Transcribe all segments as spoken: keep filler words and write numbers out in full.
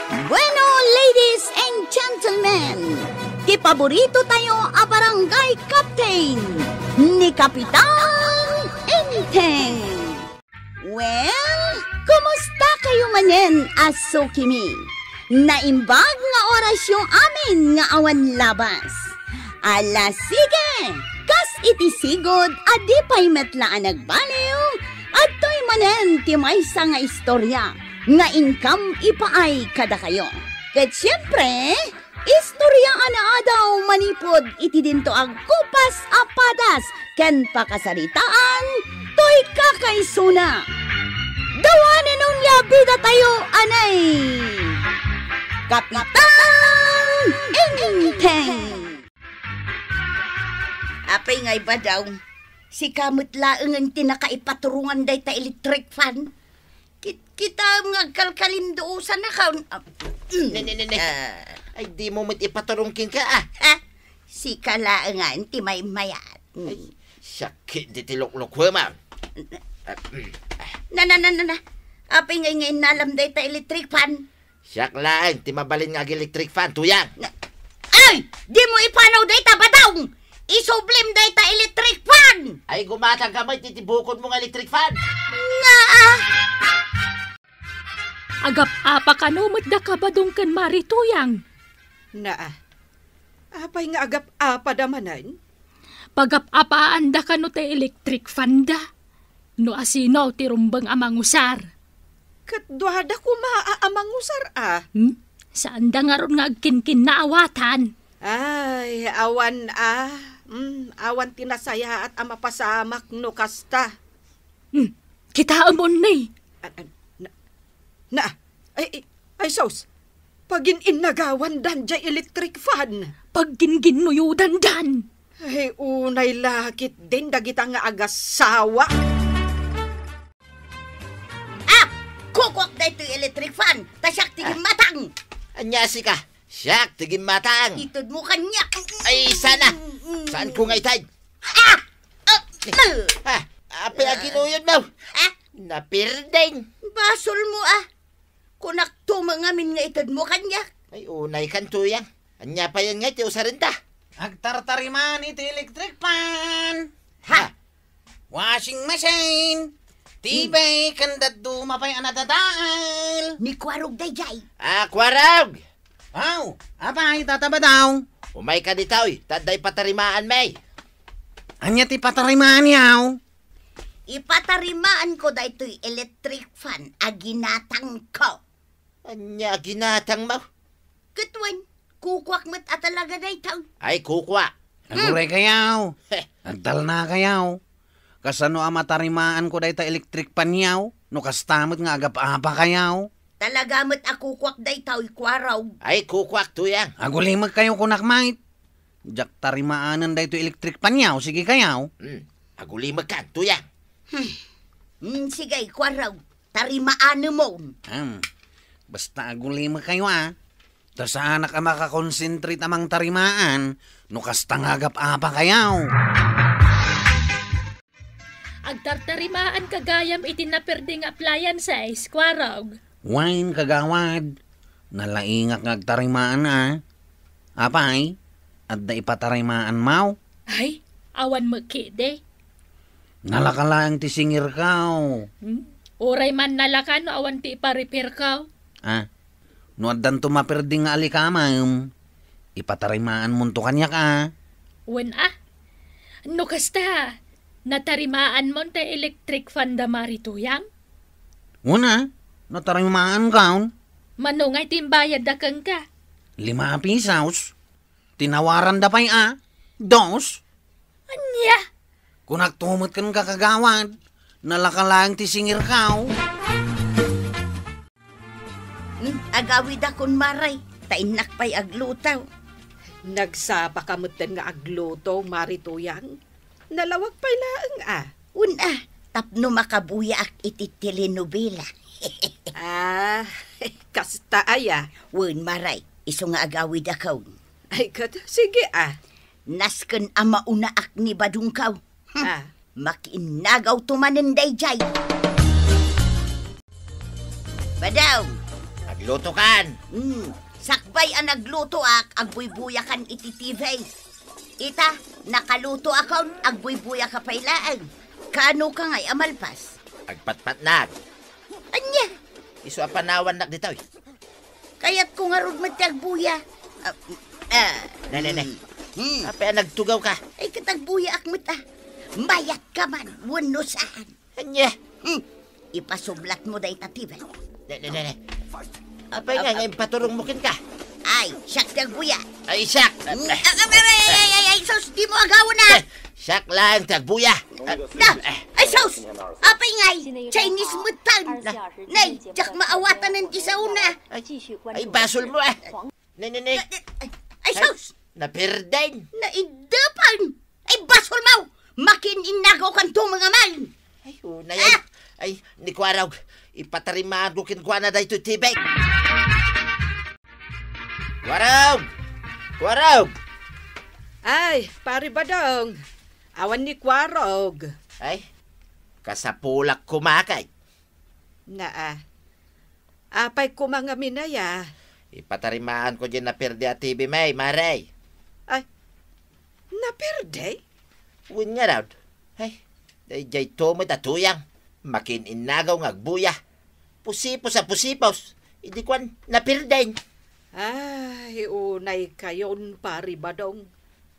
Bueno, ladies and gentlemen, ti paborito tayo a barangay captain, ni Kapitan Enteng. Well, kumusta kayo manen a sukimi? Naimbag nga orasyo amin nga awan labas. Ala, sige! Kas iti sigud a di pay met la a nagbaliw, adtoy manen ti maysa nga istorya nga inkam ipaay kadakayo. Ket siempre, istorya a naadaw manipud iti dinto agkupas a padas ken pakasaritaan toy kakaisuna. Dawanen onia bidatayo anay Kapitan Enteng. Apay ngay, Badaw, sika met laengen ti nakaipaturongan dayta electric fan? Kit-, kitaem nga agkalkalinduosan a kaon. Ah, mm. Ne, ne, ne, ne. Ah. Ay, dimo met ipaturong kenka, ah. Ah, sika laengen ti maymayat. Mm. Ay, sakit di ti luklukuem, ah. Ah, mm. Na, na, na, na, na. Apay ngay nga innalam dayta electric fan? Siak laeng ti mabalin nga ag-electric fan, Tuyang. Na, ay! Dimo ipanaw dayta, Badaw! Isublim dayta electric fan! Ay, gumatangka met iti bukodmo nga electric fan. Nga, ah! Agap-apa kano met daka Badong ken Mari Tuyang? Naa. Apay nga agap-apada manen? Pagap-apaanda kano ti electric fan da? No asino ti rumbeng a mangusar? Ket duada koma a, a mangusar, a. Hmm? Saanda ngarud nga agkinkinnaawatan. Ay, awan, a. Hmm, awan ti nasayaat a mapasamak no kasta. Hmm, kitaem unay. A, a, na, na, ay, ay, ay, sus. Pagin-innagawandan jay electric fan. Pagginginnuyodandan. Ay, unay la ketdin dagita nga agasawa. Ah! Kukuak daytoy electric fan, ta siak ti gimmatang. Ania sika? Siak ti gimmatang. Itedmo kaniak. Ay, sana. Saanko nga ited? Ah! Ah! Ah, apay a ginuyodmo? Ah? Napirding. Basolmo, ah. Kunakto met ngamin nga itedmo kaniak. Ay, unaykan, Tuyang. Ania payen ngay ti usarenda? Agtartarimaan iti electric fan. Ha? Washing machine, T V, ken dadduma pay a nadadael. Ni Kuarog dayjay. Ah, Kuarog! Aw, apay, Tata Badaw? Umayka ditoy, ta adda ipatarimaanmi. Ania ti patarimaanyo? Ipatarimaanko daytoy electric fan a ginatangko. Ania a ginatangmo? Ket wen, kukuak met a talaga daytoy. Ay, kukuak. Aguray kayaw. Heh. Agtalna kayaw. Kasano a matarimaanko dayta electric fan yaw? No kasta met nga agap-apa kayaw? Talaga met a kukuak daytoy, Kuarog. Ay, kukuak, Tuyang. Agulimek kayo kunak, mait. Diak tarimaanen daytoy electric fan yaw, sige kayaw. Hmm, agulimek kan, Tuyang. Hmm. Hmm, sige, Kuarog. Tarimaanemon. Hmm. Basta agulimek kayo, a. Ta saanak a makakonsentrate a mangtarimaan no kasta nga agap-apa kayaw. Agtartarimaanka gayam iti naperdi nga appliances, Kuarog. Wen, kagawad. Nalaingak nga agtarimaan, a. Apay, adda ipatarimaanmaw? Ay, awan met ketdi. Nalaka laeng ti singirkaw. Hmm? Uray man nalaka no awan ti ipa-repairkaw. Ah, no addanto maperdi nga alikamem, ipatarimaanmonto kaniak, a. Wen, a. No kasta, natarimaanmon ti electric fan da Mari Tuyang? Wen, a. Natarimaankaon. Mano ngay ti imbayadda kenka? Lima a pisos. Tinawaranda pay, a. Dos. Ania? Kunakto met kenka, kagawad. Nalaka laeng ti singirkaw. Hmm, agawidakon, Mari, ta innak pay agluto. Nagsapaka metten nga agluto, Mari Tuyang. Nalawag pay laeng, a. Wen, a, tapno makabuyaak iti telenovela. Ah, kasta aya? Wen, Mari, isu nga agawidakon. Ay, ket, sige, a. Nasken a maunaak ni Badongko. Hmm. Ah. Makiinnagawto manen dayjay. Badaw. Lutokan! Hmm, sakbay a naglutoak, agbuybuyakan iti T V. Ita, nakalutoakon, agbuybuyaka pay laeng. Kaano ka ngay a malpas? Agpatpatnak. Ania? Isu a panawannak ditoy. Kayatko ngarud met ti agbuya. Ah, ah. Ne, ne, ne. Hmm. Apay a nagtugawka? Ay, ket agbuyaak met, a. Mayatka man, wenno saan. Ania? Hmm. Ipasublatmo dayta T V. Ne, ne, ne, ne. Apay nga, nga impaturongmo kenka? Ay, siak ti agbuya. Ay, siak. Hmm. Ah, ah, ay, ay, ay, ay, ay, sus, dimo agawen, a. Eh, siak laeng ti agbuya. Ah, na, eh. Ay, sus. Apay ngay, Chinese met tan. Nay, diak maawatanen ti saona. Ay, ay, basolmo, a. Ne, ne, ne. Ay, ay, ay, sus. Napirden. Naidapan. Ay, basolmo. Makin-innagaw kanto, mga man. Ay, unay, ay. Ah! Ay, ni Kuarog, ipatarimaanko kenkuana daytoy T V. Kuarog! Kuarog! Ay, Pari Badong. Awan ni Kuarog. Ay, kasapulak kumakay. Naa. Apay koma ngamin aya? Ipatarimaanko diay naperde a T V, May, Mare. Ay, naperde? Wen ngarud. Ay, daydiay to met a tuyang. Makin-innagaw nga agbuya. Pusipos a pusipos. Idi kuan, napirden. Ay, unay kayon, Pari Badong.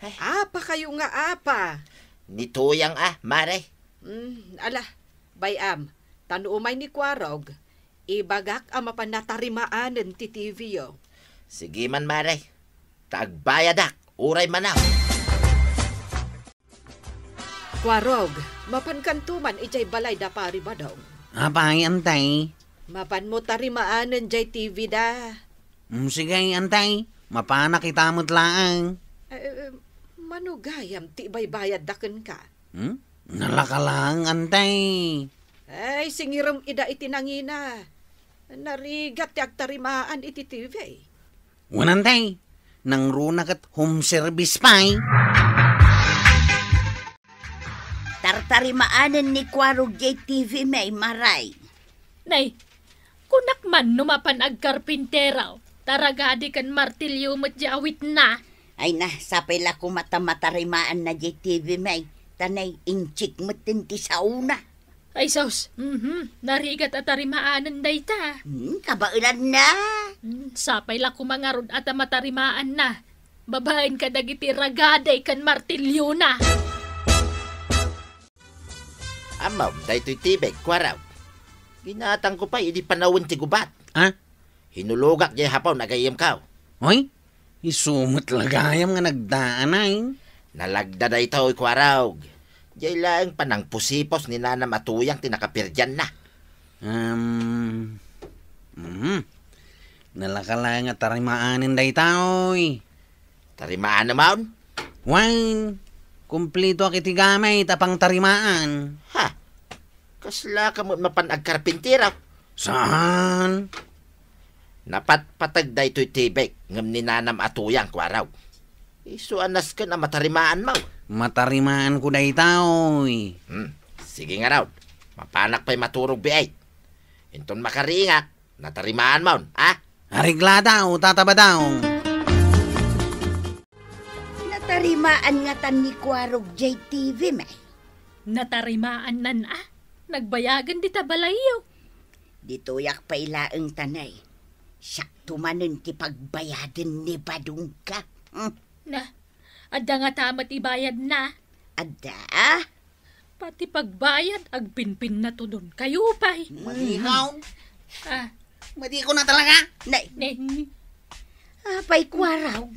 Ay. Apa kayo nga apa? Ni tuyang a, Mare. Mm, ala, bay-am, ta no umay ni Kuarog, ibagak a mapan natarimaanen ti T V yo. Sige man, Mare. Ta agbayadak, uray manaw. Kuarog, mapankanto man idiay balay da Pari Badong. Apay, Antay? Mapanmo tarimaanen diay T V da. Mm, sige, Antay. Mapanak ita met laeng. Eh, eh, mano gayam ti ibaybayadda kenka? Hmm? Nalaka laeng, Antay. Ay, singirem ida iti nangina. Narigat ti agtarimaan iti T V. Wen, Antay, nangruna ket home service pay. Tartarimaanen ni Kuarog diay T V, May, Mare. Nay, kunak man no mapan agkarpintero, ta ragadi ken martilyo met diay awitna. Ay na, sapay la koma ta matarimaanna diay T V, May. Ta nay, inchik met ti saona. Ay, sus. Mhm. Narigat a tarimaanen dayta. Hmm, kabaelanna. Hmm, sapay la koma ngarud a ta matarimaanna. Babaen kadagiti ragadi ken martilyona. Ammom, daytoy T V, Kuarog. Ginatangko pay idi panawen ti gubat. Ha? Hinulogak diay hapon a gayyemko. Hoy, isu met la gayam nga nagdaan ay. Nalagda daytoy, Kuarog. Diay laeng panangpusipos ni nanam a tuyang ti nakapirdianna. Um, mhm. Nalaka laeng a tarimaanen daytoy. Tarimaanemon? Wen, kumplitoak iti gamit a pangtarimaan. Ha? Kaslaka met mapan agkarpintero? Saan? Napatpateg daytoy T V ngem ni nanam a tuyang, Kuarog. Isu a nasken a matarimaanmo. Matarimaanko daytoy. Hmm. Sige ngarud. Mapanak pay maturog biit. Inton makaringak, natarimaanmon, a? Areglada, o, Tata Badong. Natarimaan ngatan ni Kuarog diay T V, May. Natarimaannan, a? Nagbayagen dita balayyo. Ditoyak pay laeng ta, Nay. Siakto manen ti pagbayaden ni Badongka. Hmm. Na, adda ngata met ibayadna? Adda. Pati pagbayad, agpinpinnatudonkayo pay. Madi ko. Ah. Madi ko na talaga. Nay. Ne. Apay, Kuarog?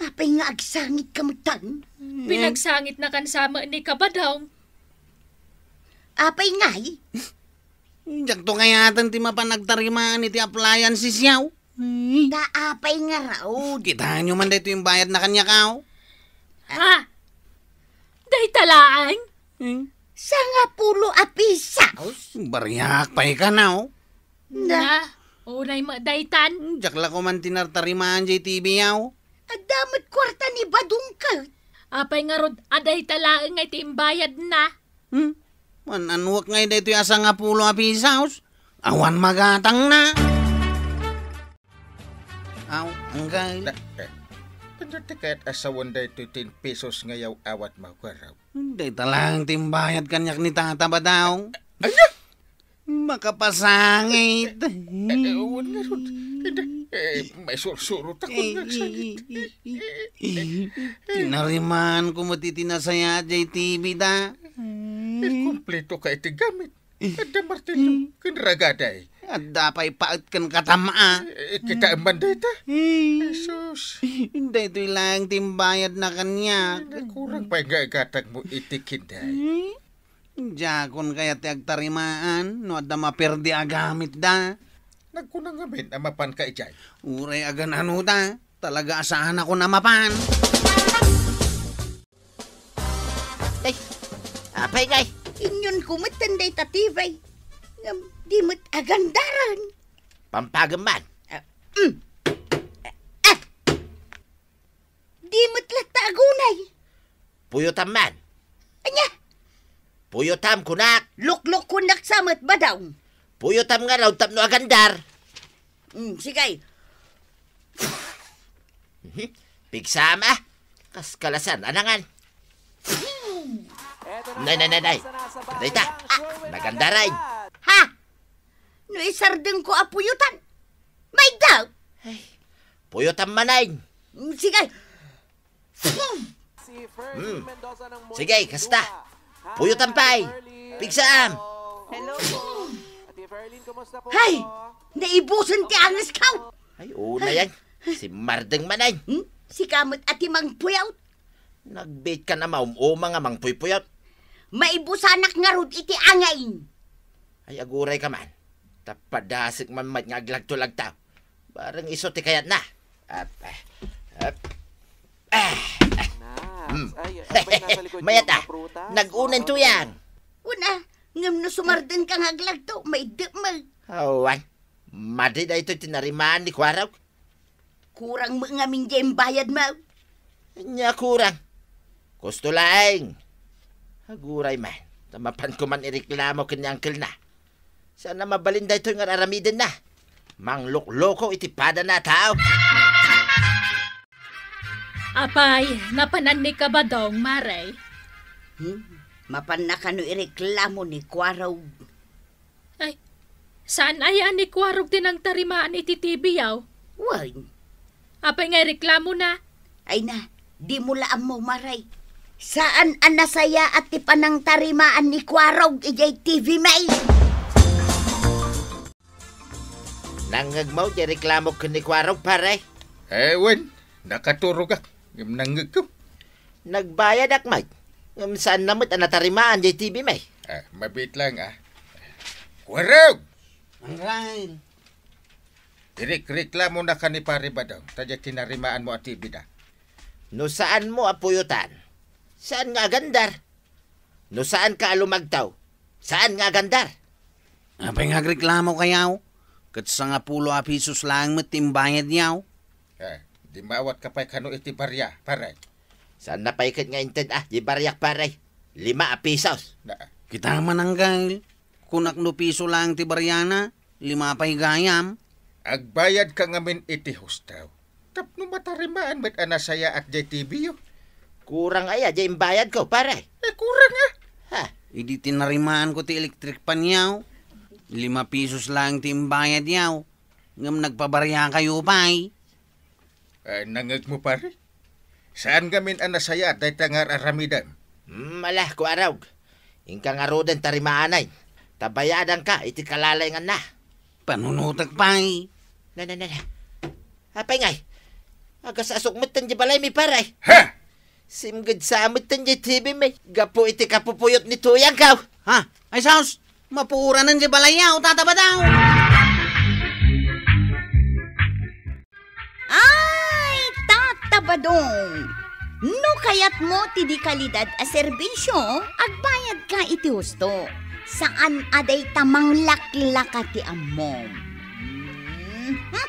Apay nga agsangit ka metten? Pinagsangitnakan sa met ni Kabadong. Apay ngay? Diakto kayaten ti mapan agtarimaan iti appliances yaw. Ay. Ta apay ngarud? Kitaenyo man daytoy imbayadna kaniak, aw. Ha? Dayta laeng? Hmm? Sangapulo a pisos? Bariak pay kano. Na, uray met daytan. Diak la koma ti nartarimaan diay T V yaw. Adda met kuarta ni Badong ket. Apay ngarud a dayta laeng nga iti imbayadna? Hmm? Maan-anuek ngay daytoy a sangapulo a pisos? Awan magatangna. Aw, Anggal. Na, eh, ania ti kayat a sawen daytoy ten pesos nga yaw-awatmo, Kuarog? Dayta laeng ti imbayad kaniak ni Tata Badong. Ania? Makapasangit. Eh, eh, wen ngarud. Ania, eh, maisursurot ako nga agsangit. Tinarimaan ko met iti nasayaat jay T V da. Eh, kumpleto ka iti gamit. Adda martilyo ken ragada, eh. Adda pay paet ken katam-a. Eh, kitaem man dayta. Jesus. Daytoy laeng ti imbayadna kaniak. Eh, nakurang pay nga igatangmo iti kinday. Diakon kayat ti agtarimaan no adda maperdi a gamitda. Nagkuna ngamin a mapanka idiay. Uray agan-ano ta, talaga a saanakon a mapan. Ay, apay ngay? Inyonko metten dayta T V. Ngem di met agandaren. Pampagem man. Ah, mm. Ah, ah. Di met latta agunay. Puyotam man. Ania? Puyotam, kunak. Luklukkonnak sa met, Badong. Puyotam ngarud tapno agandar. Mm, sige. Mhm. Pigsam, ah. Kas kalasan, anangan. Nay, nay, nay, nay. Dayta. Ah, nagandaren. Ha? No isardengko a puyotan. Mayddaw. Ay, puyotam manen. Mm, sige. Hmm. Sige, kasta. Puyotam pay. Pigsam. Hay! Naibusen ti angeskaw! Ay, una yan. Si Mardeng manen. Hmm? Sika met a ti mangpuyot. Nagbiit ka na maum-uma nga mangpuypuyot. Maibusanak ngarud iti angin. Ay, aguray ka man. Ta padasek man met nga aglagto-lagtaw. Bareng isu ti kayatna. Ap, ap. Ah, ah. Hmm. Mayat, ah. Nag-unen tuyang. Una, ngem no sumardeng ka nga aglagto, maiddep mo. Awan. Madi daytoy tinarimaan ni Kuarog. Kurang met ngamin diay imbayadmo. Ania kurang? Kusto laeng. Aguray man, ta mapanko man ireklamo ken ni angkelna. Saan a mabalin daytoy nga ar-aramidenna. Manglukloko iti padana a tao. Apay, napanan ni Kabadong, Mare? Hmm? Mapanna kano ireklamo ni Kuarog? Ay, saan aya ni Kuarog ti nangtarimaan iti T V yaw? Wen. Apay nga ireklamona? Ay na, dimo la ammo, Mare. Saan a nasayaat ti panangtarimaan ni Kuarog idiay T V, May? Nangngegmo ti reklamok ken ni Kuarog, pare? Eh, wen, nakaturogak. Ngem nangngegko. Nagbayadak met. Ngem saanna met a natarimaan diay T V, May. Ah, mabiit lang, ah. Kuarog! Anggrain. Irekreklamonaka ni Pare Badong, ta diay tinarimaanmo a T V da. No saanmo a puyotan, saan nga agandar. No saanka a lumagtaw, saan nga agandar. Apay nga agreklamoka yaw? Ket sangapulo a pisos laeng met ti imbayad yaw. Eh, di maawatka pay kano iti baria, pare? Saanna pay ket nga inted a, di bariak, pare. Lima a pisos. Na. Kita man, Anggail. Kunak no piso laeng ti bariana, lima pay gayam. Agbayadka ngamin iti husto. Tapno matarimaan met a nasayaat diay T V yo. Kurang aya diay imbayadko, pare? Eh, kurang a. Ha? Idi tinarimaanko ti electric fan yaw, lima pisos laeng ti imbayad yaw. Ngem nagpabariakayo pay. Eh, nangngegmo, pare? Saan ngamin a nasayaat dayta nga ar-aramidem? Hmm, ala, Kuarog. Inka ngaruden tarimaanay. Ta bayadanka iti kalalainganna. Panunotek pay. Na, na, na, na. Apay ngay? Agasasok metten di balaymi, pare. Ha? Simged sa metten di T V mi. Gapu iti kapupuyot ni Tuyang kaw. Ha? Ay, sus! Mapuoranen di balayyaw, Tata Badong! Ay, Tata Badong! No kayatmo ti di kalidad a serbisyo, agbayadka iti husto. Saan a dayta manglaklaka ti ammom. Mhm.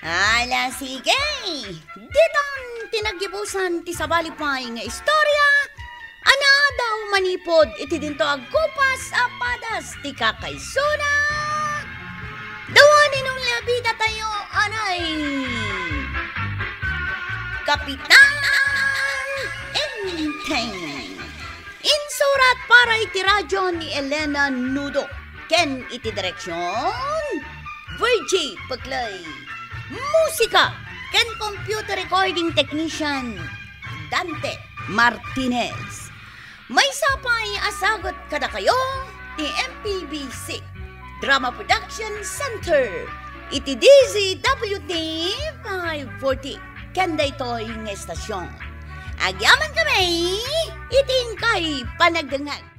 Ala, sige! Ditan ti naggibusan ti sabali pay nga istorya a naadaw manipud iti dinto agkupas a padas ti kakaisuna. Dawanen Bida tayo, anay! Kapitan Enteng. Insurat para iti radyo ni Elena Nudo ken iti direksyon, Virgie Peclay. Musika ken computer recording technician, Dante Martinez. Maysa pay a sagut kadakayo ti M P B C Drama Production Center iti D Z W T five forty ken daytoy nga estasyon. Agyaman kami iti inkay panagdengngeg.